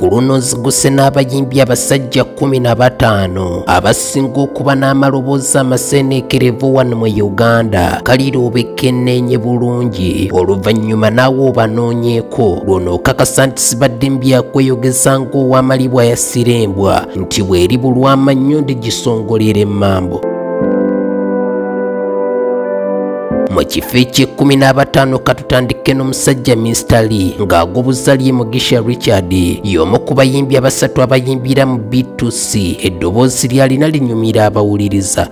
Ku luno nziguse n'abayimbi abasajja 15 abasinga okuba n'amaloboozi amaseeneekerevu wano mu Uganda. Kalira obekenneenye bulungi, oluvannyuma naawe obanoonyeeko. Lwono okakasa nti sibadde mbyakweyogeza ng'ow'amalibwa yasirembwa, nti bw'eribulwa amannyo ndigisongolera emmambo. Mu kifo eky'e15 katutandike n'omusajja Mr. Lee ng'agobuza lye Mugisha Richard, y'omu ku bayimbi abasatu abayimbira mu B2C. Eddoboozi ly'alina linyumira abawuliriza.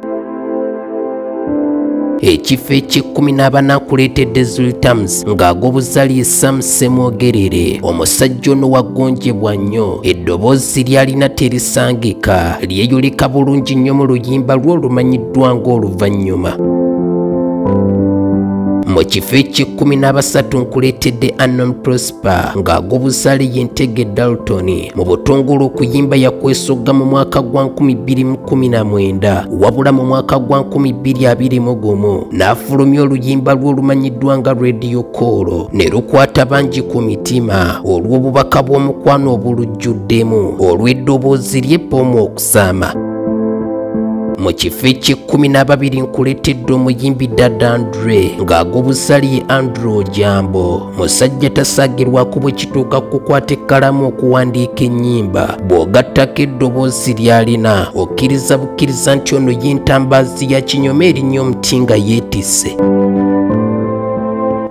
Ekifo eky'e14 nkuleetedde Zultams ng'agobuza lye Sam Ssemwogerere. Omusajja ono wagonjebwa nnyo, eddoboozi ly'alina terisangika, lyeyoleka bulungi nnyo mu luyimba lwe olumanyiddwa ng'Oluvannyuma. Mu kifo eky'e13 nkuleetedde Anon Prosper ng'agobuzaale ye Ntege Dalton. Mu butongole okuyimba yakwesogga mu mwaka gwa 2019, wabula mu mwaka gwa 2021 n'afulumya oluyimba lwe olumanyiddwa nga Radio Call, ne lukwata bangi ku mitima olw'obubaka bw'omukwano obulujjuddemu olw'eddoboozi lye ppoomu okusaama. Mu kifo eky'e12 nkuleetedde omuyimbi Dada Andre ng'agobuza lye Andrew Ojambo. Musajja tasaagirwako bwe kituuka kukwata ekkalamu okuwandiika ennyimba. Bw'ogattako eddoboozi ly'alina, okkiriza bukkiriza nti ono ye ntambaazi ya kinyoma erinnya omuti nga yeetisse.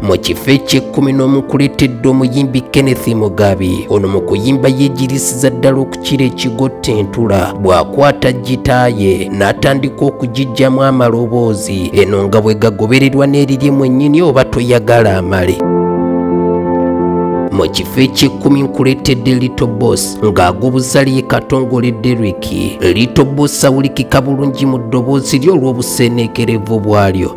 Mu kifo eky'e11 nkuleetedde omuyimbi Kenneth Mugabi. Ono mu kuyimba yeegirisiza ddala okukira ekigotta entula. Bw'akwata gita ye n'atandika okugiggyamu amaloboozi, eno nga bwe gagobererwa n'erirye mwennyini oba toyagala amale. Mu kifo eky'e10 nkuleetedde Little Boss ng'agobuza lye Katongole Derrick. Little Boss awulikika bulungi mu ddoboozi lye olw'obuseeneekerevu bwalyo.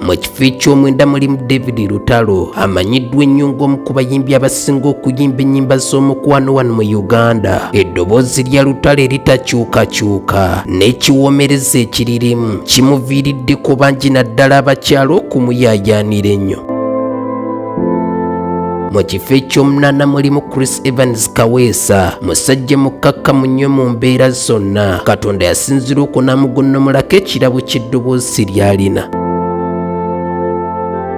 Mu kifo eky'omwenda mulimu David Lutalo, amanyiddwa ennyo ng'omu ku bayimbi abasinga okuyimba ennyimba z'omukwano wano mu Uganda. Eddoboozi lya Lutalo eritakyukakyuka n'ekiwoomereza ekiririmu kimuviiriddeko bangi naddala abakyala okumuyaayaanira ennyo. Mu kifo eky'omunaana mulimu Chris Evans Kaweesa, musajja mukkakkamu nnyo mu mbeera zonna. Katonda yasinziira okunamugonnomolako ekirabo ky'eddoboozi ly'alina.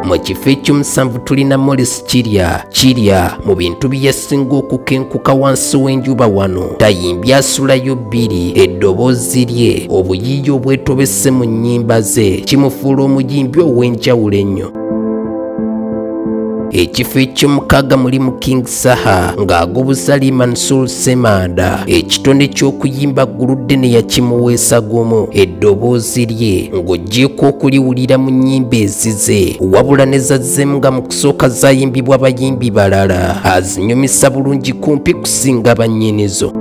Mu kifo eky'omusanvu tulina Morris Kirya. Kirya mu bintu bye yasinga okukenkuka wansi w'enjuba wano, tayimbye asulayo bbiri. Eddoboozi lye, obuyiiya obwetobese mu nnyimba ze, kimufuula omuyimbi ow'enjawulo ennyo. Ekifo eky'omukaaga mulimu King Saha ng'agobuza lye Mansoor Ssemanda. Ekitone ky'okuyimba gguluddene yakimuweesa gumu. Eddoboozi lye ng'oggyeeko okuliwulira mu nnyimba ezize, wabula ne zazzeemu nga mu kusooka zaayimbibwa bayimbi balala, azinyumisa bulungi kumpi kusinga bannyinizo.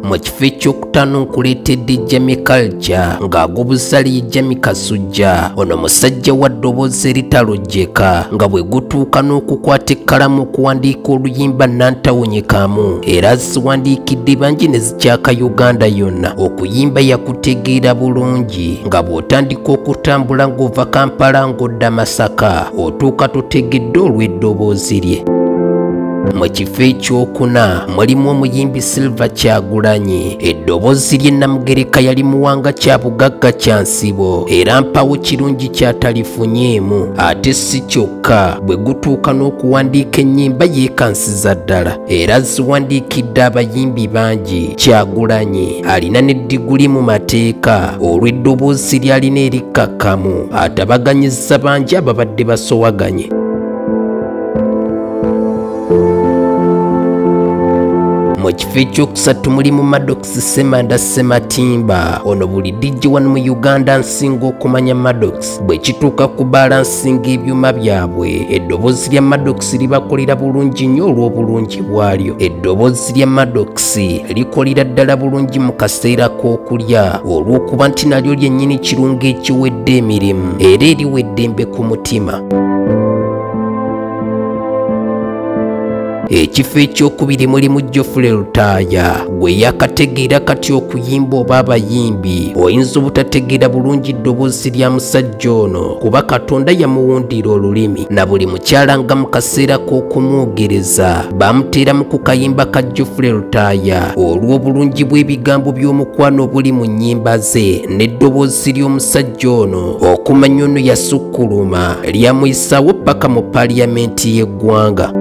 Mu kifo ekyokutaano nkuleetedde Jamie Culture ng'agobuza lye Jamie Kasujja. Ono musajja wa ddoboozi eritalojjeka nga bwe gutuuka n'okukwata ekkalamu okuwandiika oluyimba nantawonyekamu, era aziwandiikidde bangi ne zikyaka Uganda yonna. Okuyimba yakutegeera bulungi nga bw'otandika okutambula ng'ova Kampala ng'odda Masaka, otuuka totegedde olw'eddoboozi lye. Mu kifo ekyokuna mulimu omuyimbi Silver Kyagulanyi. Eddoboozi lye Namugereka yali muwanga kya bugagga kya nsibo, era mpawo kirungi kyatalifunyeemu. Ate si kyokka, bwe gutuuka n'okuwandiika ennyimba yeekansiza ddala, era ziwandiikidde abayimbi bangi. Kyagulanyi alina n'eddiguli mu mateeka olw'eddoboozi ly'alina erikkakkamu, atabaganyizza bangi ababadde basowaganye. Mu kifo ekyokusatu mulimu Maddox Ssemanda Ssematimba. Ono buli DJ wano mu Uganda nsinga okumanya Maddox. Bwe kituuka ku balansinga ebyuma byabwe, eddoboozi lya Maddox libakolera bulungi nnyo olw'obulungi bwalyo. Eddoboozi lya Maddox likolera ddala bulungi mu kaseera k'okulya, olw'okuba nti nalyo lyennyini kirungo ekiwedde emirimu era eriwa eddembe ku mutima. Ekifo ekyokubiri mulimu Geoffrey Lutaaya gwe yakategeera kati okuyimba oba abayimbi oyinza obutategeera bulungi ddoboozi lya musajja ono kuba Katonda yamuwundira olulimi na buli mukyala nga mu kaseera k'okumwogereza bamuteeramu ku kayimba ka Geoffrey Lutaaya olw'obulungi bw'ebigambo by'omukwano obuli mu nnyimba ze n'eddoboozi ly'omusajja ono okumanya ono yasukkuluma lyamuyisaawo paka mu paaliyamenti y'eggwanga.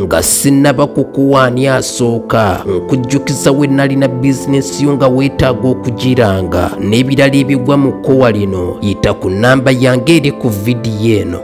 Nga sinnaba kukuwaani asooka nkujjukiza we nalina bizinensi yo nga weetaaga okugiranga n'ebirala ebigwa mu kkowa lino yita ku nnamba yange eri ku vidiyo eno.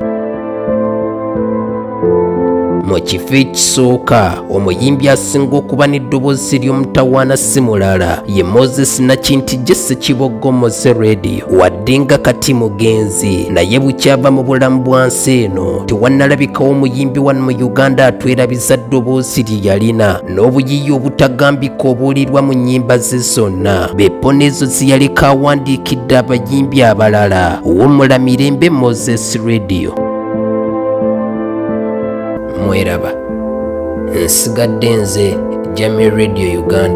Mu kifo ekisooka omuyimbi asinga okuba n'eddoboozi ly'omutawaana si mulala ye Moses Nakintije Ssekiboggo Mowzey Radio. Wadde nga kati mugenzi naye bukyava mu bulamu bwa nsi eno tewannalabikawo omuyimbi wano mu Uganda atwerabiza ddoboozi lye yalina n'obuyiiya obutagambika obuwulirwa mu nnyimba ze zonna. Beppo ezo ze yaleka awandiikidde abayimbi abalala. Wummula mirembe Moses Radio. Mweraba nsigadde nze Jamie Radio Uganda.